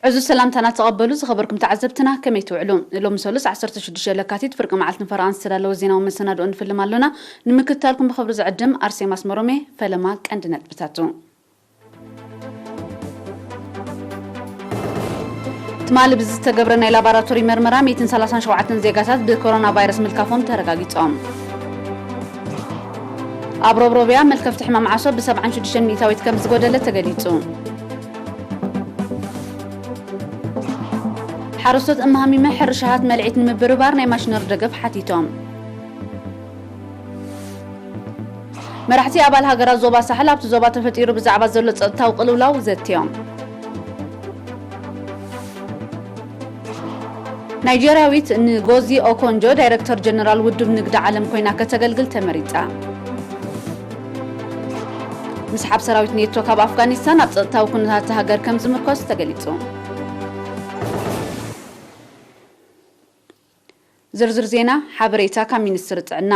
ዕዙዝ ሰላምታና ተቐበሉ ዝኸበርኩም ተዓዘብትና፣ ከመይ ትውዕሉ? ሎሚ ሰሉስ ዓሰርተ ሽዱሽተ ለካቲት ፍርቂ መዓልትን ፈረቓን ዝተዳለወ ዜናዊ መሰናድኦ ንፍልም ኣሎና። ንምክትታልኩም ብኽብሪ ዝዕድም ኣርሴማ ኣስመሮም እየ። ፈለማ ቀንዲ ነጥብታቱ። ትማሊ ብዝተገብረ ናይ ላቦራቶሪ መርመራ ሚእትን ሰላሳን ሸውዓተን ዜጋታት ብኮሮና ቫይረስ ምልካፎም ተረጋጊጾም። ኣብ ሮብሮብያ መልከፍቲ ሕማም ዓሶ ብሰብዓን ሽዱሽተን ሚእታዊት ከም ዝጎደለ ተገሊጹ። ሓረስቶት እማሃሚመ ሕርሻሃት መልዒት ንምብርባር ናይ ማሽነሪ ደገፍ ሓቲቶም። መራሕቲ ኣባል ሃገራት ዞባ ሳሕል ኣብቲ ዞባ ተፈጢሩ ብዛዕባ ዘሎ ጸጥታዊ ቅልውላው ዘትዮም። ናይጄርያዊት ንጎዚ ኦኮንጆ ዳይረክተር ጀነራል ውድብ ንግዲ ዓለም ኮይና ከተገልግል ተመሪጻ። ምስሓብ ሰራዊት ኔቶ ካብ ኣፍጋኒስታን ኣብ ጸጥታዊ ኩነታት እታ ሃገር ከም ዝምርኮስ ተገሊጹ። ዝርዝር ዜና ሓበሬታ ካብ ሚኒስትሪ ጥዕና።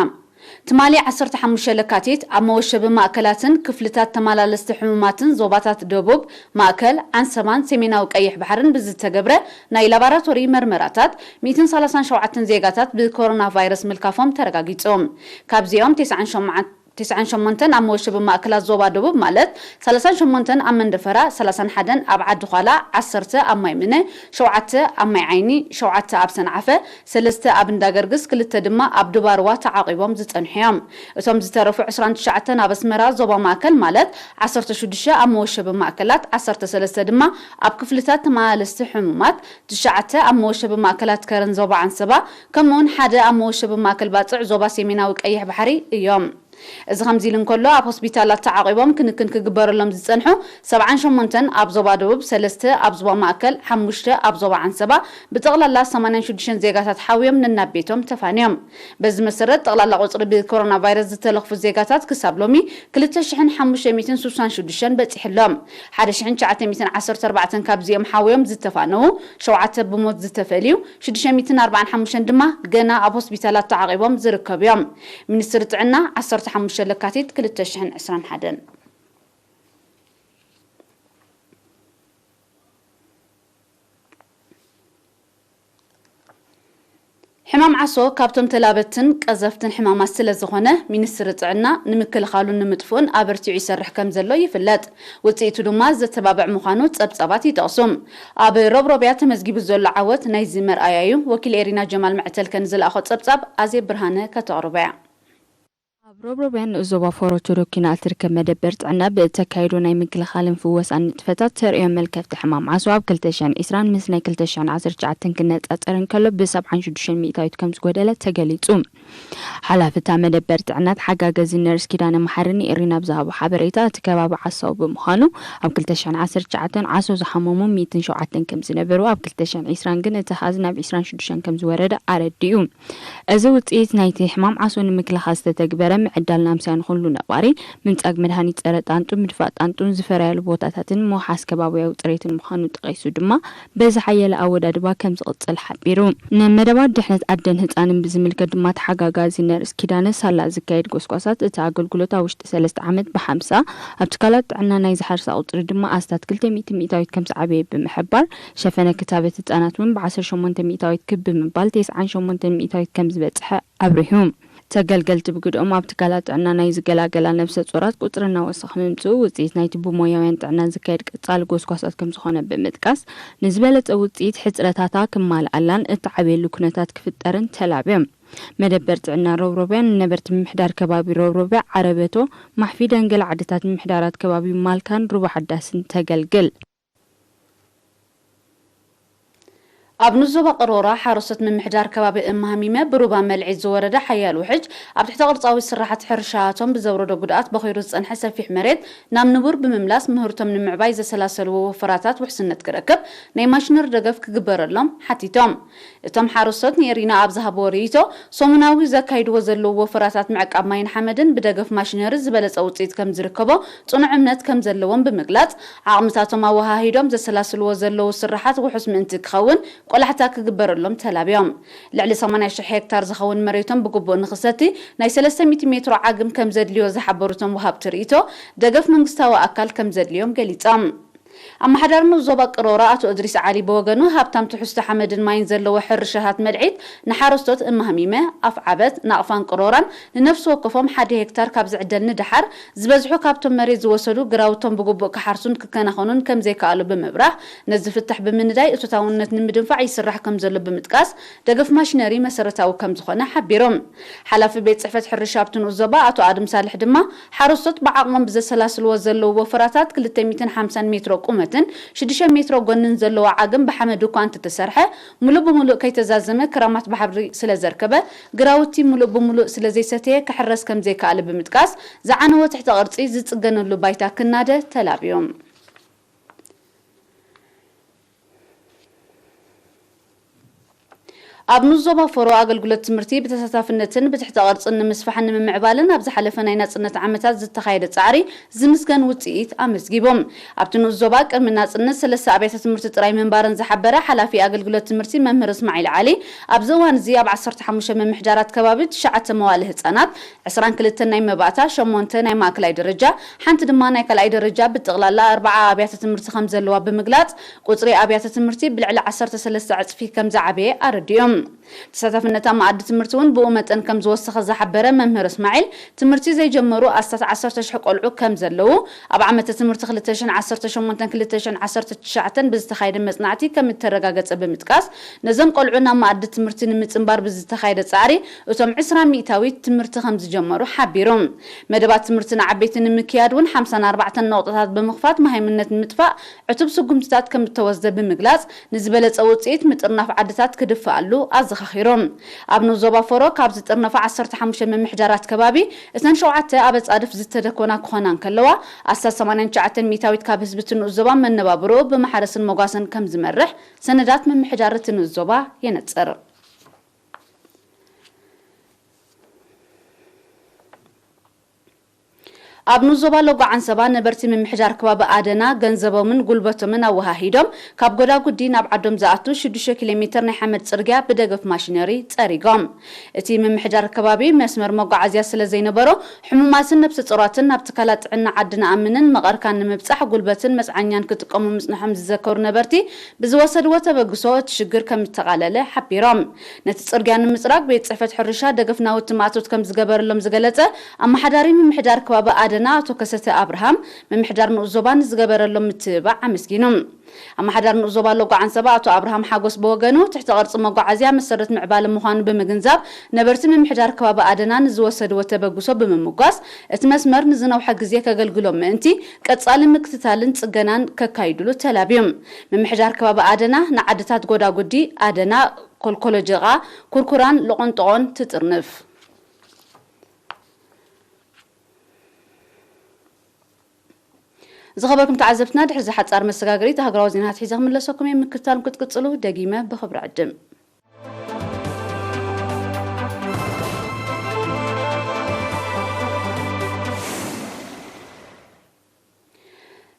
ትማሊ ዓሰርተ ሓሙሽተ ለካቲት ኣብ መወሸቢ ማእከላትን ክፍልታት ተመላለስቲ ሕሙማትን ዞባታት ደቡብ፣ ማእከል፣ ዓንሰባን ሰሜናዊ ቀይሕ ባሕርን ብዝተገብረ ናይ ላባራቶሪ መርመራታት፣ ሚእትን ሰላሳን ሸውዓተን ዜጋታት ብኮሮና ቫይረስ ምልካፎም ተረጋጊጹ። ካብዚኦም ተስዓን ሸሞንተን ኣብ መወሸቢ ማእከላት ዞባ ደቡብ ማለት ሰላሳን ሸሞንተን ኣብ መንደፈራ፣ ሰላሳን ሓደን ኣብ ዓዲ ዃላ፣ ዓሰርተ ኣብ ማይ ምነ፣ ሸውዓተ ኣብ ማይ ዓይኒ፣ ሸውዓተ ኣብ ሰንዓፈ፣ ሰለስተ ኣብ እንዳገርግስ፣ ክልተ ድማ ኣብ ድባርዋ ተዓቒቦም ዝጸንሑ እዮም። እቶም ዝተረፉ ዕስራን ትሽዓተን ኣብ ኣስመራ ዞባ ማእከል ማለት ዓሰርተ ሽዱሽተ ኣብ መወሸቢ ማእከላት፣ ዓሰርተ ሰለስተ ድማ ኣብ ክፍልታት ተመላለስቲ ሕሙማት፣ ትሽዓተ ኣብ መወሸቢ ማእከላት ከረን ዞባ ዓንሰባ፣ ከምኡውን ሓደ ኣብ መወሸቢ ማእከል ባጽዕ ዞባ ሰሜናዊ ቀይሕ ባሕሪ እዮም። እዚ ከምዚ ኢሉ እንከሎ፣ ኣብ ሆስፒታላት ተዓቒቦም ክንክን ክግበረሎም ዝጸንሑ ሰብዓን ሸሞንተን ኣብ ዞባ ደቡብ፣ ሰለስተ ኣብ ዞባ ማእከል፣ ሓሙሽተ ኣብ ዞባ ዓንሰባ፣ ብጠቕላላ ሰማንያን ሽዱሽተን ዜጋታት ሓውዮም ነናብ ቤቶም ተፋንዮም። በዚ መሰረት፣ ጠቕላላ ቁጽሪ ብኮሮና ቫይረስ ዝተለኽፉ ዜጋታት ክሳብ ሎሚ ክልተ ሽሕን ሓሙሽተ ሚእትን ስሳን ሽዱሽተን በጺሑ ኣሎ። ሓደ ሽሕን ትሽዓተ ሚእትን ዓሰርተ ኣርባዕተን ካብዚኦም ሓውዮም ዝተፋነዉ፣ ሸውዓተ ብሞት ዝተፈልዩ፣ ሽዱሽተ ሚእትን ኣርባዓን ሓሙሽተን ድማ ገና ኣብ ሆስፒታላት ተዓቒቦም ዝርከቡ እዮም። ሚኒስትሪ ጥዕና፣ ዓሰርተ ሓሙሽተ ለካቲት ክልተ ሽሕን ዕስራን ሓደን። ሕማም ዓሶ ካብቶም ተላበትን ቀዘፍትን ሕማማት ስለ ዝኾነ፣ ሚኒስትሪ ጥዕና ንምክልኻሉን ንምጥፍኡን ኣበርቲዑ ይሰርሕ ከም ዘሎ ይፍለጥ። ውጽኢቱ ድማ ዘተባብዕ ምዃኑ ጸብጻባት ይጠቕሱ። ኣብ ሮብሮብያ ተመዝጊቡ ዘሎ ዓወት ናይዚ መርኣያ እዩ። ወኪል ኤሪና ጀማል መዕተልከ ንዝለኣኾ ጸብጻብ ኣዜብ ብርሃነ ከተቕርቦ እያ። ኣብ ሮብሮብያን ንኡስ ዞባ ፎሮቶዶ ኪናል ትርከብ መደበር ጥዕና ብእተካይዶ ናይ ምክልኻልን ፍወሳን ንጥፈታት ተርእዮ መልከፍቲ ሕማም ዓሶ ኣብ ክልተ ሽሕን ዕስራን ምስ ናይ ክልተ ሽሕን ዓሰርተ ትሽዓተን ክነጻጸር እንከሎ ብሰብዓን ሽዱሽተን ሚእታዊት ከም ዝጎደለ ተገሊጹ። ሓላፊ እታ መደበር ጥዕና ተሓጋገዚ ነርስ ኪዳነ መሓሪ ንኤሪና ኣብ ዝሃቦ ሓበሬታ፣ እቲ ከባቢ ዓሳዊ ብምዃኑ ኣብ ክልተ ሽሕን ዓሰርተ ትሽዓተን ዓሶ ዝሓመሙ ሚእትን ሸውዓተን ከም ዝነበሩ፣ ኣብ ክልተ ሽሕን ዕስራን ግን እቲ ኣሃዝ ናብ ዕስራን ሽዱሽተን ከም ዝወረደ ኣረዲኡ። እዚ ውጽኢት ናይቲ ሕማም ዓሶ ንምክልኻል ዝተተግበረ ምዕዳል ናምስያ ንኹሉ ነባሪ፣ ምንጻግ መድሃኒት ጸረ ጣንጡ፣ ምድፋእ ጣንጡን ዝፈርያሉ ቦታታትን ምውሓስ ከባብያዊ ጽሬትን ምዃኑ ጠቒሱ ድማ፣ በዚ ሓያለ ኣወዳድባ ከም ዝቕጽል ሓቢሩ። ንመደባት ድሕነት ኣደን ህጻንን ብዝምልከት ድማ ተሓጋጋዚ ነርስ ኪዳነ ሳላ ዝካየድ ጎስጓሳት እቲ ኣገልግሎት ኣብ ውሽጢ ሰለስተ ዓመት ብሓምሳ፣ ኣብ ትካላት ጥዕና ናይ ዝሓርሳ ቁጽሪ ድማ ኣስታት ክልተ ሚእቲ ሚእታዊት ከም ዝዓበየ ብምሕባር፣ ሸፈነ ክታበት ህጻናት እውን ብዓሰርተ ሸሞንተ ሚእታዊት ክብ ብምባል ተስዓን ሸሞንተን ሚእታዊት ከም ዝበጽሐ ኣብሪሁ። ተገልገልቲ ብግድኦም ኣብ ትካላት ጥዕና ናይ ዝገላገላ ነብሰ ጾራት ቁጽሪ እናወሰኸ ምምጽኡ ውጽኢት ናይቲ ብሞያውያን ጥዕና ዝካየድ ቀጻሊ ጎስጓሳት ከም ዝኾነ ብምጥቃስ፣ ንዝበለጸ ውጽኢት ሕጽረታታ ክማልኣላን እትዓብየሉ ኩነታት ክፍጠርን ተላብዮም። መደበር ጥዕና ሮብሮብያ ንነበርቲ ምምሕዳር ከባቢ ሮብሮብያ፣ ዓረበቶ፣ ማሕፊ፣ ደንገል ዓድታት፣ ምምሕዳራት ከባቢ ማልካን ሩባ ሓዳስን ተገልግል። ኣብ ንዞባ ቀሮራ ሓረስቶት ምምሕዳር ከባቢ እማሃሚመ ብሩባ መልዒት ዝወረደ ሓያል ውሕጅ ኣብ ትሕተ ቅርጻዊ ስራሓት ሕርሻቶም ብዘውረዶ ጉድኣት በኺሩ ዝጸንሐ ሰፊሕ መሬት ናብ ንቡር ብምምላስ ምህርቶም ንምዕባይ ዘሰላሰልዎ ወፈራታት ውሕስነት ክረክብ ናይ ማሽነሪ ደገፍ ክግበረሎም ሓቲቶም። እቶም ሓረስቶት ንኤሪና ኣብ ዝሃብዎ ርእይቶ፣ ሰሙናዊ ዘካይድዎ ዘለዉ ወፈራታት ምዕቃብ ማይን ሓመድን ብደገፍ ማሽነሪ ዝበለጸ ውጽኢት ከም ዝርከቦ ጽኑዕ እምነት ከም ዘለዎም ብምግላጽ፣ ዓቕምታቶም ኣወሃሂዶም ዘሰላስልዎ ዘለዉ ስራሓት ውሑስ ምእንቲ ክኸውን ቆላሕታ ክግበረሎም ተላብዮም። ልዕሊ ሰማንያ ሽሕ ሄክታር ዝኸውን መሬቶም ብግቡእ ንኽሰቲ ናይ ሰለስተ ሚእቲ ሜትሮ ዓግም ከም ዘድልዮ ዝሓበሩ እቶም ወሃብቲ ርእይቶ፣ ደገፍ መንግስታዊ ኣካል ከም ዘድልዮም ገሊጾም። ኣመሓዳሪ ንኡስ ዞባ ቅሮራ ኣቶ እድሪስ ዓሊ ብወገኑ፣ ሃብታም ትሕዝቶ ሓመድን ማይን ዘለዎ ሕርሻታት መድዒት ንሓረስቶት እማህሚመ፣ ኣፍዓበት፣ ናቕፋን ቅሮራን ንነፍሲ ወከፎም ሓደ ሄክታር ካብ ዝዕደል ንደሓር፣ ዝበዝሑ ካብቶም መሬት ዝወሰዱ ግራውቶም ብግቡእ ክሓርሱን ክከናኸኑን ከም ዘይከኣሉ ብምብራህ፣ ነዚ ፍታሕ ብምንዳይ እቶታውነት ንምድንፋዕ ይስራሕ ከም ዘሎ ብምጥቃስ፣ ደገፍ ማሽነሪ መሰረታዊ ከም ዝኾነ ሓቢሮም። ሓላፊ ቤት ጽሕፈት ሕርሻ ኣብቲ ንኡስ ዞባ ኣቶ ኣድም ሳልሕ ድማ፣ ሓረስቶት ብዓቕሞም ብዘሰላስልዎ ዘለዉ ወፈራታት ክልተ ሚእትን ሓምሳን ሜትሮ ቁመትን ሽዱሽተ ሜትሮ ጎንን ዘለዋ ዓግም ብሓመድ እኳ እንተተሰርሐ፣ ሙሉእ ብሙሉእ ከይተዛዘመ ክራማት ብሓድሪ ስለ ዘርከበ፣ ግራውቲ ሙሉእ ብሙሉእ ስለ ዘይሰተየ ክሕረስ ከም ዘይከኣለ ብምጥቃስ፣ ዝዓነወ ትሕተ ቅርጺ ዝጽገነሉ ባይታ ክናደ ተላብዮም። ኣብ ንኡስ ዞባ ፎሮ ኣገልግሎት ትምህርቲ ብተሳታፍነትን ብትሕተ ቅርጽን ንምስፋሕን ንምምዕባልን ኣብ ዝሓለፈ ናይ ናጽነት ዓመታት ዝተኻየደ ጻዕሪ ዝምስገን ውጽኢት ኣመዝጊቦም። ኣብቲ ንኡስ ዞባ ቅድሚ ናጽነት ሰለስተ ኣብያተ ትምህርቲ ጥራይ ምንባረን ዝሓበረ ሓላፊ ኣገልግሎት ትምህርቲ መምህር እስማዒል ዓሊ፣ ኣብዚ እዋን እዚ ኣብ ዓሰርተ ሓሙሽተ ምምሕዳራት ከባቢ ትሽዓተ መዋእለ ህጻናት፣ ዕስራን ክልተን ናይ መባእታ፣ ሸሞንተ ናይ ማእከላይ ደረጃ፣ ሓንቲ ድማ ናይ ካልኣይ ደረጃ፣ ብጠቕላላ ኣርብዓ ኣብያተ ትምህርቲ ከም ዘለዋ ብምግላጽ፣ ቁጽሪ ኣብያተ ትምህርቲ ብልዕሊ ዓሰርተ ሰለስተ ዕጽፊ ከም ዝዓበየ ኣረዲኦም። ተሳታፍነት ኣብ መኣዲ ትምህርቲ እውን ብኡ መጠን ከም ዝወሰኸ ዝሓበረ መምህር እስማዒል፣ ትምህርቲ ዘይጀመሩ ኣስታት ዓሰርተ ሽሕ ቆልዑ ከም ዘለዉ፣ ኣብ ዓመተ ትምህርቲ ክልተ ሽሕን ዓሰርተ ሸሞንተን ክልተ ሽሕን ዓሰርተ ትሽዓተን ብዝተኻየደ መጽናዕቲ ከም እተረጋገጸ ብምጥቃስ፣ ነዞም ቆልዑ ናብ መኣዲ ትምህርቲ ንምጽንባር ብዝተኻየደ ጻዕሪ፣ እቶም ዕስራ ሚእታዊት ትምህርቲ ከም ዝጀመሩ ሓቢሮም። መደባት ትምህርቲ ንዓበይቲ ንምክያድ እውን ሓምሳን ኣርባዕተን ነቑጣታት ብምኽፋት መሃይምነት ንምጥፋእ ዕቱብ ስጉምትታት ከም እተወስደ ብምግላጽ፣ ንዝበለጸ ውጽኢት ምጥርናፍ ዓድታት ክድፈኣሉ ኣዘኻኺሮም። ኣብ ንኡስ ዞባ ፎሮ ካብ ዝጥርነፋ ዓሰርተ ሓሙሽተ ምምሕዳራት ከባቢ፣ እተን ሸውዓተ ኣብ ኣጻድፍ ዝተደኮና ክኾና እንከለዋ፣ ኣስታት ሰማንያን ትሽዓተን ሚእታዊት ካብ ህዝቢ እቲ ንኡስ ዞባ መነባብሮኡ ብማሕረስን መጓሰን ከም ዝመርሕ ሰነዳት ምምሕዳር እቲ ንኡስ ዞባ የነጽር። ኣብ ንኡስ ዞባ ሎጎ ዓንሰባ ነበርቲ ምምሕዳር ከባቢ ኣደና ገንዘቦምን ጉልበቶምን ኣወሃሂዶም ካብ ጎዳጉዲ ናብ ዓዶም ዝኣቱ ሽዱሽተ ኪሎ ሜትር ናይ ሓመድ ጽርግያ ብደገፍ ማሽነሪ ጸሪጎም። እቲ ምምሕዳር ከባቢ መስመር መጓዓዝያ ስለ ዘይነበሮ፣ ሕሙማትን ነብሰ ጾራትን ናብ ትካላት ጥዕና ዓዲ ንኣምንን መቐርካን ንምብጻሕ ጉልበትን መጽዓኛን ክጥቀሙ ምጽንሖም ዝዘከሩ ነበርቲ፣ ብዝወሰድዎ ተበግሶ እቲ ሽግር ከም እተቓለለ ሓቢሮም። ነቲ ጽርግያ ንምጽራግ ቤት ጽሕፈት ሕርሻ ደገፍ ናውቲ ማእቶት ከም ዝገበረሎም ዝገለጸ ኣመሓዳሪ ምምሕዳር ከባቢ ኣደና ኣቶ ከሰተ ኣብርሃም፣ ምምሕዳር ንኡስ ዞባ ንዝገበረሎም ምትብባዕ ኣመስጊኑ። ኣመሓዳሪ ንኡስ ዞባ ሎጎ ዓንሰባ ኣቶ ኣብርሃም ሓጎስ ብወገኑ፣ ትሕተ ቅርጺ መጓዓዝያ መሰረት ምዕባለ ምዃኑ ብምግንዛብ፣ ነበርቲ ምምሕዳር ከባቢ ኣደና ንዝወሰድዎ ተበግሶ ብምምጓስ፣ እቲ መስመር ንዝነውሐ ግዜ ከገልግሎም ምእንቲ፣ ቀጻሊ ምክትታልን ጽገናን ከካይድሉ ተላብዮም። ምምሕዳር ከባቢ ኣደና ንዓድታት ጎዳጉዲ፣ ኣደና፣ ኮልኮሎ ጀቓ፣ ኩርኩራን ሎቆንጦቆን ትጥርንፍ። ዝኸበርኩም ተዓዘብትና፣ ድሕሪ እዚ ሓጻር መሰጋገሪት ሃገራዊ ዜናታት ሒዘ ክምለሰኩም እየ። ምክትታልኩም ክትቅጽሉ ደጊመ ብኽብሪ ዕድም።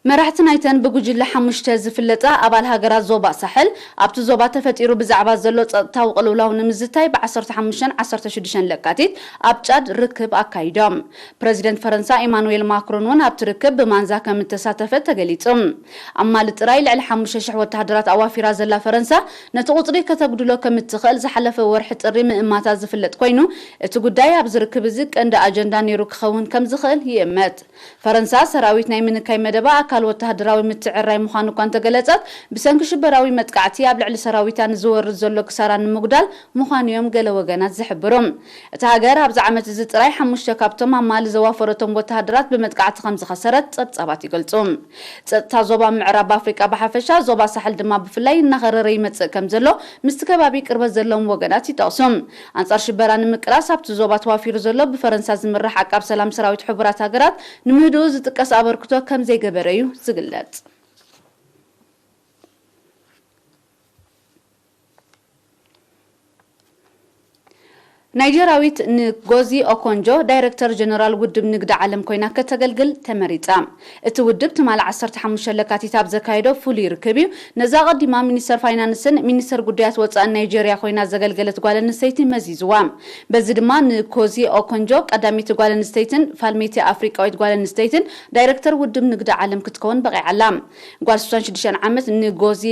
መራሕቲ ናይተን ብጉጅለ ሓሙሽተ ዝፍለጣ ኣባል ሃገራት ዞባ ሳሕል፣ ኣብቲ ዞባ ተፈጢሩ ብዛዕባ ዘሎ ጸጥታዊ ቅልውላው ንምዝታይ ብ ዓሰርተ ሓሙሽተን ዓሰርተ ሽዱሽተን ለካቲት ኣብ ጫድ ርክብ ኣካይዶም። ፕረዚደንት ፈረንሳ ኢማኑኤል ማክሮን እውን ኣብቲ ርክብ ብማንዛ ከም እተሳተፈ ተገሊጹ። ኣብ ማሊ ጥራይ ልዕሊ ሓሙሽተ ሽሕ ወተሃደራት ኣዋፊራ ዘላ ፈረንሳ፣ ነቲ ቁጽሪ ከተጉድሎ ከም እትኽእል ዝሓለፈ ወርሒ ጥሪ ምእማታ ዝፍለጥ ኮይኑ፣ እቲ ጉዳይ ኣብዚ ርክብ እዚ ቀንዲ ኣጀንዳ ነይሩ ክኸውን ከም ዝኽእል ይእመት። ፈረንሳ፣ ሰራዊት ናይ ምንካይ መደባ ኣካል ወተሃደራዊ ምትዕርራይ ምዃኑ እኳ እንተገለጸት፣ ብሰንኪ ሽበራዊ መጥቃዕቲ ኣብ ልዕሊ ሰራዊታ ንዝወርድ ዘሎ ክሳራ ንምጉዳል ምዃኑ እዮም ገለ ወገናት ዝሕብሩ። እታ ሃገር ኣብዚ ዓመት እዚ ጥራይ ሓሙሽተ ካብቶም ኣብ ማሊ ዘዋፈረቶም ወተሃደራት ብመጥቃዕቲ ከም ዝኸሰረት ጸብጻባት ይገልጹ። ጸጥታ ዞባ ምዕራብ ኣፍሪቃ ብሓፈሻ፣ ዞባ ሳሕል ድማ ብፍላይ እናኸረረ ይመጽእ ከም ዘሎ ምስቲ ከባቢ ቅርበት ዘለዎም ወገናት ይጠቕሱ። ኣንጻር ሽበራ ንምቅላስ ኣብቲ ዞባ ተዋፊሩ ዘሎ ብፈረንሳ ዝምራሕ ዓቃብ ሰላም ሰራዊት ሕቡራት ሃገራት ንምህድኡ ዝጥቀስ ኣበርክቶ ከም ዘይገበረ እዩ ዝግለጽ። ናይጀርያዊት ንጎዚ ኦኮንጆ ዳይረክተር ጀነራል ውድብ ንግዲ ዓለም ኮይና ከተገልግል ተመሪጻ። እቲ ውድብ ትማሊ ዓሰርተ ሓሙሽተ ለካቲት ኣብ ዘካየዶ ፍሉይ ርክብ እዩ ነዛ ኣቐዲማ ሚኒስተር ፋይናንስን ሚኒስተር ጉዳያት ወጻእን ናይጀርያ ኮይና ዘገልገለት ጓል ኣንስተይቲ መዚዝዋ። በዚ ድማ ንኮዚ ኦኮንጆ ቀዳመይቲ ጓል ኣንስተይትን ፋልመይቲ ኣፍሪቃዊት ጓል ኣንስተይትን ዳይረክተር ውድብ ንግዲ ዓለም ክትከውን በቒዓላ። ጓል ስሳን ሽዱሽተ ዓመት ንጎዚ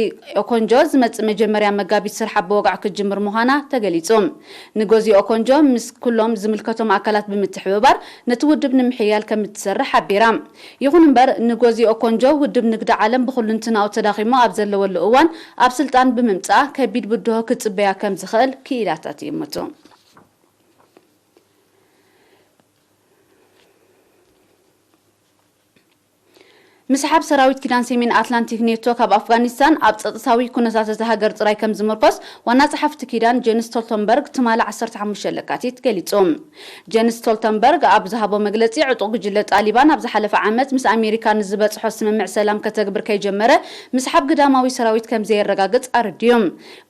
ኦኮንጆ ዝመጽእ መጀመርያ መጋቢት ስርሓ ብወግዒ ክትጅምር ምዃና ተገሊጹ። ንጎዚ ኦኮንጆ ምስ ኩሎም ዝምልከቶም ኣካላት ብምትሕብባር ነቲ ውድብ ንምሕያል ከም እትሰርሕ ሓቢራ። ይኹን እምበር ንጎዚ ኦኮንጆ ውድብ ንግዲ ዓለም ብኹልንትናኡ ተዳኺሙ ኣብ ዘለወሉ እዋን ኣብ ስልጣን ብምምጻኣ ከቢድ ብድሆ ክጽበያ ከም ዝኽእል ክኢላታት ይእምቱ። ምስሓብ ሰራዊት ኪዳን ሰሜን ኣትላንቲክ ኔቶ ካብ ኣፍጋኒስታን ኣብ ጸጥታዊ ኩነታት እታ ሃገር ጥራይ ከም ዝምርኮስ ዋና ጸሓፍቲ ኪዳን ጀንስ ስቶልተንበርግ ትማሊ ዓሰርተ ሓሙሽተ ለካቲት ገሊጹ። ጀንስ ስቶልተንበርግ ኣብ ዝሃቦ መግለጺ፣ ዕጡቕ ጉጅለ ጣሊባን ኣብ ዝሓለፈ ዓመት ምስ ኣሜሪካ ንዝበጽሖ ስምምዕ ሰላም ከተግብር ከይጀመረ ምስሓብ ግዳማዊ ሰራዊት ከም ዘየረጋግጽ ኣረዲኡ።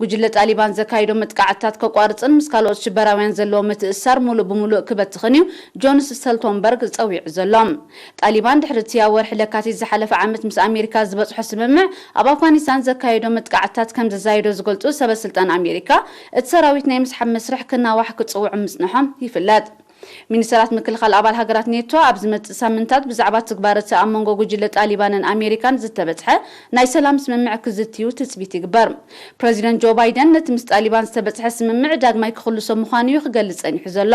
ጉጅለ ጣሊባን ዘካይዶ መጥቃዕትታት ከቋርጽን ምስ ካልኦት ሽበራውያን ዘለዎ ምትእስሳር ሙሉእ ብሙሉእ ክበትኽን እዩ ጆንስ ስቶልተንበርግ ጸዊዑ ዘሎ። ጣሊባን ድሕሪ እቲ ኣብ ወርሒ ለካቲት ዝሓለፈ ዓመት ምስ ኣሜሪካ ዝበጽሖ ስምምዕ ኣብ ኣፍጋኒስታን ዘካየዶ መጥቃዕትታት ከም ዘዛየዶ ዝገልጹ ሰበ ስልጣን ኣሜሪካ፣ እቲ ሰራዊት ናይ ምስሓብ መስርሕ ክናዋሕ ክጽውዑ ምጽንሖም ይፍለጥ። ሚኒስተራት ምክልኻል ኣባል ሃገራት ኔቶ ኣብ ዝመጽእ ሳምንታት ብዛዕባ ትግባር እቲ ኣብ መንጎ ጉጅለ ጣሊባንን ኣሜሪካን ዝተበጽሐ ናይ ሰላም ስምምዕ ክዝትዩ ትጽቢት ይግበር። ፕረዚደንት ጆ ባይደን ነቲ ምስ ጣሊባን ዝተበጽሐ ስምምዕ ዳግማይ ክኽልሶ ምዃኑ እዩ ክገልጽ ጸኒሑ ዘሎ።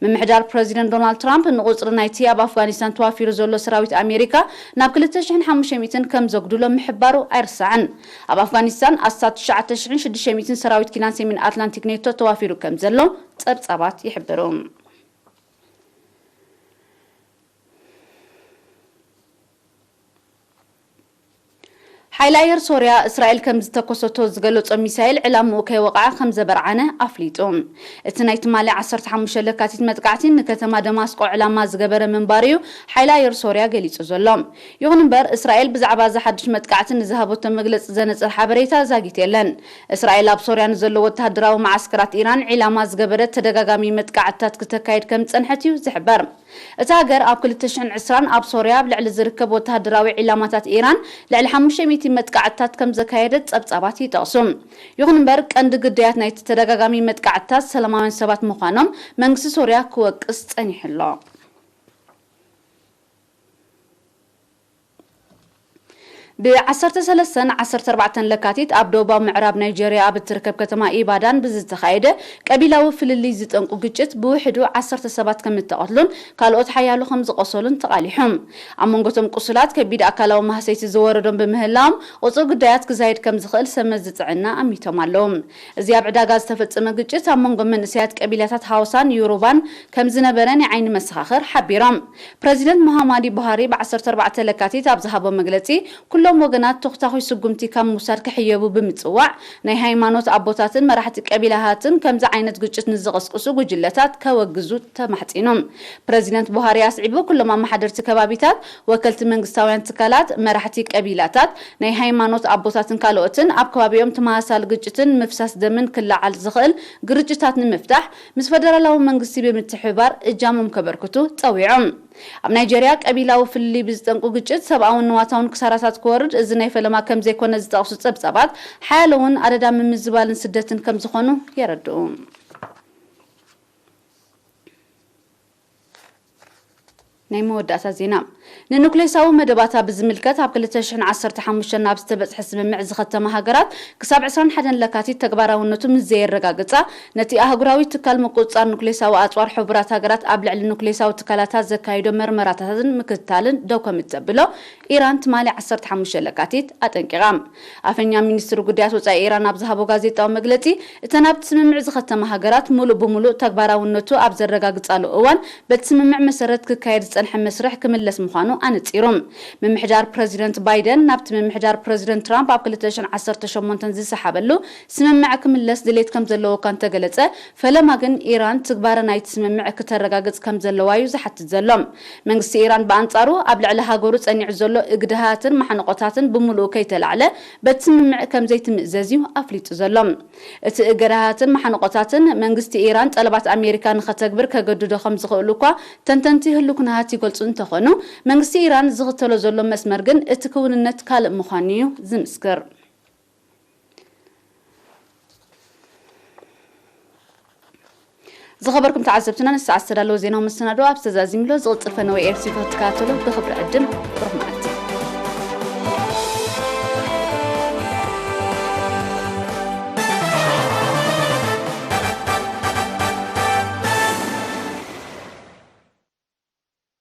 ምምሕዳር ፕረዚደንት ዶናልድ ትራምፕ ንቁጽሪ ናይቲ ኣብ ኣፍጋኒስታን ተዋፊሩ ዘሎ ሰራዊት ኣሜሪካ ናብ ክልተ ሽሕን ሓሙሽተ ሚእትን ከም ዘጉድሎ ምሕባሩ ኣይርሳዕን። ኣብ ኣፍጋኒስታን ኣስታት ትሽዓተ ሽሕን ሽዱሽተ ሚእትን ሰራዊት ኪዳን ሰሜን ኣትላንቲክ ኔቶ ተዋፊሩ ከም ዘሎ ጸብጻባት ይሕብሩ። ሓይሊ ኣየር ሶርያ እስራኤል ከም ዝተኮሰቶ ዝገለጾ ሚሳይል ዕላምኡ ከይወቕዐ ከም ዘበርዓነ ኣፍሊጡ። እቲ ናይ ትማሊ ዓሰርተ ሓሙሽተ ለካቲት መጥቃዕቲ ንከተማ ደማስቆ ዕላማ ዝገበረ ምንባሩ እዩ ሓይሊ ኣየር ሶርያ ገሊጹ ዘሎ። ይኹን እምበር እስራኤል ብዛዕባ እዚ ሓድሽ መጥቃዕቲ ንዝሃበቶ መግለጺ ዘነጽር ሓበሬታ ዛጊት የለን። እስራኤል ኣብ ሶርያ ንዘለዉ ወተሃደራዊ መዓስከራት ኢራን ዒላማ ዝገበረት ተደጋጋሚ መጥቃዕትታት ክተካይድ ከም ዝጸንሐት እዩ ዝሕበር። እታ ሃገር ኣብ ክልተ ሽሕን ዕስራን ኣብ ሶርያ ኣብ ልዕሊ ዝርከብ ወተሃደራዊ ዒላማታት ኢራን ልዕሊ ሓሙሽተ ሚእቲ መጥቃዕትታት ከም ዘካየደት ጸብጻባት ይጠቕሱ። ይኹን እምበር ቀንዲ ግዳያት ናይቲ ተደጋጋሚ መጥቃዕትታት ሰላማውያን ሰባት ምዃኖም መንግስቲ ሶርያ ክወቅስ ጸኒሑ ኣሎ። ብ ዓሰርተ ሰለስተን ዓሰርተ ኣርባዕተን ለካቲት ኣብ ደቡባዊ ምዕራብ ናይጀርያ ኣብ እትርከብ ከተማ ኢባዳን ብዝተኻየደ ቀቢላዊ ፍልልይ ዝጠንቁ ግጭት ብውሕዱ ዓሰርተ ሰባት ከም እተቐትሉን ካልኦት ሓያሎ ከም ዝቖሰሉን ተቓሊሖም። ኣብ መንጎቶም ቁሱላት ከቢድ ኣካላዊ ማህሰይቲ ዝወረዶም ብምህላዎም ቁጽሪ ግዳያት ክዛይድ ከም ዝኽእል ሰብ መዚ ጥዕና ኣሚቶም ኣለዉ። እዚ ኣብ ዕዳጋ ዝተፈጸመ ግጭት ኣብ መንጎ መንእሰያት ቀቢላታት ሃውሳን ዮሩባን ከም ዝነበረ ናይ ዓይኒ መሰኻኽር ሓቢሮም። ፕረዚደንት ሙሃማዲ ቡሃሪ ብ ዓሰርተ ኣርባዕተ ለካቲት ኣብ ዝሃቦ መግለጺ፣ ኩሎም ወገናት ተኹታኹይ ስጉምቲ ካብ ምውሳድ ክሕየቡ ብምጽዋዕ፣ ናይ ሃይማኖት ኣቦታትን መራሕቲ ቀቢላታትን ከምዚ ዓይነት ግጭት ንዝቐስቅሱ ጉጅለታት ከወግዙ ተማሕጺኑ። ፕረዚደንት ቡሃሪ ኣስዒቡ፣ ኩሎም ኣመሓደርቲ ከባቢታት፣ ወከልቲ መንግስታውያን ትካላት፣ መራሕቲ ቀቢላታት፣ ናይ ሃይማኖት ኣቦታትን ካልኦትን ኣብ ከባቢኦም ተመሳሳሊ ግጭትን ምፍሳስ ደምን ክለዓል ዝኽእል ግርጭታት ንምፍታሕ ምስ ፈደራላዊ መንግስቲ ብምትሕብባር እጃሞም ከበርክቱ ጸዊዖም። ኣብ ናይጀርያ ቀቢላዊ ፍልልይ ብዝጠንቁ ግጭት ሰብኣውን ንዋታውን ክሳራታት ክወርድ እዚ ናይ ፈለማ ከም ዘይኮነ ዝጠቕሱ ጸብጻባት፣ ሓያሎ እውን ኣደዳ ምምዝባልን ስደትን ከም ዝኾኑ የረድኡ። ናይ መወዳእታ ዜና። ንኑክሌሳዊ መደባታ ብዝምልከት ኣብ ክልተ ሽሕን ዓሰርተ ሓሙሽተን ናብ ዝተበጽሐ ስምምዕ ዝኸተማ ሃገራት ክሳብ ዕስራን ሓደን ለካቲት ተግባራውነቱ ምስ ዘየረጋግጻ፣ ነቲ ኣህጉራዊ ትካል ምቁጽጻር ኑክሌሳዊ ኣጽዋር ሕቡራት ሃገራት ኣብ ልዕሊ ኑክሌሳዊ ትካላታ ዘካይዶ መርመራታትን ምክትታልን ደው ከም እተብሎ ኢራን ትማሊ ዓሰርተ ሓሙሽተ ለካቲት ኣጠንቂቓ። ኣፈኛ ሚኒስትሪ ጉዳያት ወጻኢ ኢራን ኣብ ዝሃቦ ጋዜጣዊ መግለጺ፣ እተን ኣብቲ ስምምዕ ዝኸተማ ሃገራት ምሉእ ብምሉእ ተግባራውነቱ ኣብ ዘረጋግጻሉ እዋን በቲ ስምምዕ መሰረት ክካየድ ዝጸንሐ መስርሕ ክምለስ ምዃኑ ኣነጺሩ። ምምሕዳር ፕረዚደንት ባይደን ናብቲ ምምሕዳር ፕረዚደንት ትራምፕ ኣብ ክልተ ሽሕን ዓሰርተ ሸሞንተን ዝሰሓበሉ ስምምዕ ክምለስ ድሌት ከም ዘለዎ እኳ እንተገለጸ፣ ፈለማ ግን ኢራን ትግባረ ናይቲ ስምምዕ ክተረጋግጽ ከም ዘለዋ እዩ ዝሓትት ዘሎ። መንግስቲ ኢራን ብኣንጻሩ ኣብ ልዕሊ ሃገሩ ጸኒዑ ዘሎ እግድሃትን ማሕንቆታትን ብምሉኡ ከይተላዕለ በቲ ስምምዕ ከም ዘይትምእዘዝ እዩ ኣፍሊጡ ዘሎ። እቲ እገዳሃትን ማሕንቆታትን መንግስቲ ኢራን ጠለባት ኣሜሪካ ንኸተግብር ከገድዶ ከም ዝኽእሉ እኳ ተንተንቲ ህሉው ኩነታት ይገልጹ እንተኾኑ፣ መንግስቲ ኢራን ዝኽተሎ ዘሎ መስመር ግን እቲ ክውንነት ካልእ ምዃኑ እዩ ዝምስክር። ዝኸበርኩም ተዓዘብትና፣ ንሰዓት ዝተዳለወ ዜናዊ መሰናዶ ኣብ ዝተዛዚምሎ ዝቕጽል ፈነወ ኤርሲ ክትከታተሉ ብኽብሪ ዕድም። ብሩኽ መዓልቲ።